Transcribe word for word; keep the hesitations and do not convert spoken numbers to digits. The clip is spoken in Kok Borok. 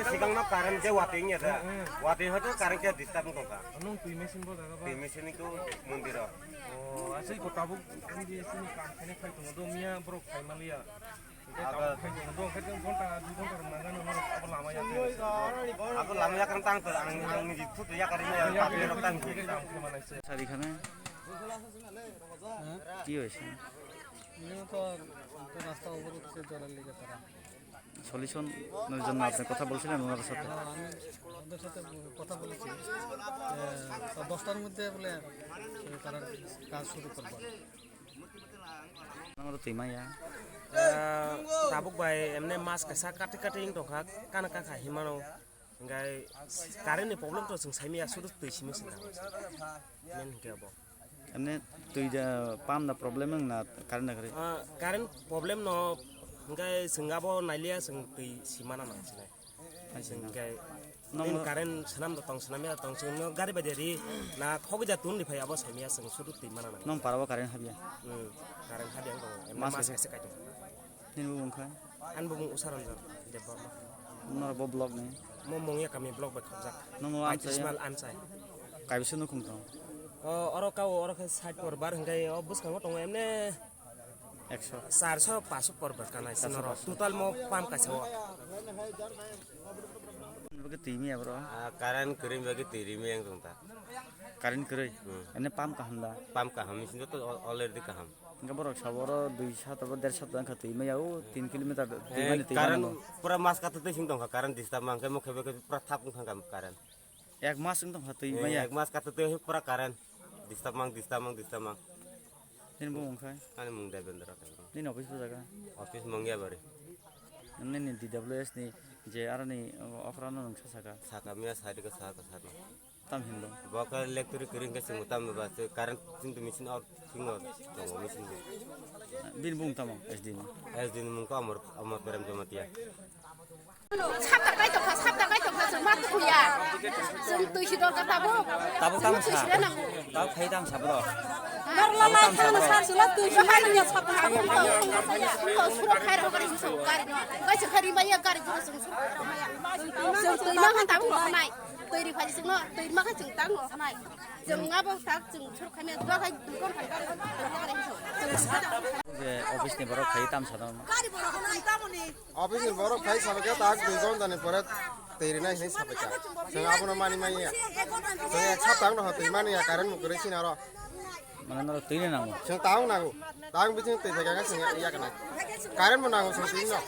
Sikang no current je watwi wngya da. Watwi hoito current khe disturb wng tongkha. Nung twi machine bo jaga ba? Twi machine ko mondir o. O, asai ko tabuk M D S ni kam khainai khai tongo do miya borok khai maliya. Abo lama yakar tang to, ang, ang ni jithu to yakar ini, ang tapi rok tang. Sari khane. হ্যাঁ? কি হয়েছে? নিয়মিত রাস্তা অবরোধ সে জলের লেগে তারা। সলিউশন জন্য আপনি কথা বলছিলেন ওনার সাথে? হ্যাঁ, আমি ওদের সাথে কথা বলেছি। এ, তো দশটার মধ্যে বলে, এ, তারা কাজ শুরু করবে। Nang oro twi maya. Ah, tabuk bai emne mas kaisa kati kati wng tongkha, kana kakha himano. Hingkai current ni problem to chwng saimaya, sudu twi simi se nango. Main hingke abo. Emne twi da pump da problem wng na current da kwrwi? Ah, current problem no hingkai chwng abo nailiya, chwng twi simana nang sinai. Hai se hingke nong current swnam da tong, swnam ya tong, chwng no gari bai de ri na khogwi da tun ri phai abo saimaya, chwng sudu twi mana nang. Nong para bo current habya? Hmm, current habya wng tongo. Emne mas kaisa kaisa kaitung. Nini bumung khai? Ani bumung Usaranjan Debbarma. Noro bo block ni? Mo Mongya kami block bai khobjak. Nung o amchai? Paitismal amchai. Kaibisa nukhung tong? O, oro kao, oro khe side por bar hingkai o bwskango tongo emne ekso. Charso paso por bar kanai. Charso noro paso. Total mo pump kaisa o. Bagwi twi maya bro? Ah, current kwrwi bagwi twi ri maya wng tong ta. Current kwrwi? Hmm. Ene pump kaham da? Pump kaham, machine to al-, already kaham. Hingke borok sabo oro dui sat abo der sat wngkha twi maya o tin kilometer twi mani twi current mano. Pura mas kathwtwi sing tongkha, current disturb ma hingke mokhe bai khe pura thap wngkha current. Ek mas wng tongkha twi maya? Ek mas kathwtwi pura current disturb mang, disturb mang, disturb mang. Nini bumung khai? Ani mung Debendra khai. Nini office bo jaga? Office Mongiabari. Nini D W S ni je aroni okra no nung sa saka? Saka miya sari ka saka sari. Tam hinlo. Bo khe electric ring khe chwng tam ba se current chwng machine out thing o tongo machine. Bini bung tamo S D ni? S D ni mung ko Amar, Amar Prem Jamatia. Sabta kai tongkha, sabta kai tongkha, chwng ma tukuya. Chwng twi si dorkar tabuk. Tabuk tamo sa. Tabuk khai tam sa bro. Norla lai khana sar sula twi si lai nya sabta. Suro khai ro gari so gari no. Kai se khari maya gari juro chwng suro khai ro maya. Chwng twi ma khan tabuk rok nai. Twi ri phai chwng no, twi ma khan chwng tang rok nai. Chwng abo tak chwng suro khai maya dua khai dukon khai gari. Je office ni borok khai tam sa no. Gari borok no tamo ni. Office ni borok phai sabaikha tak dui ghonta ni pore twi rinai hinwi sabaikha. Chwng abono mani manya. Chwng ek saptang no twi mani ya current mukurwi sini oro. Mane norok twi ni nango? Chwng tang nango. Tang bising twi phaikha chwng ya kana. Current bo nango chwng twi no.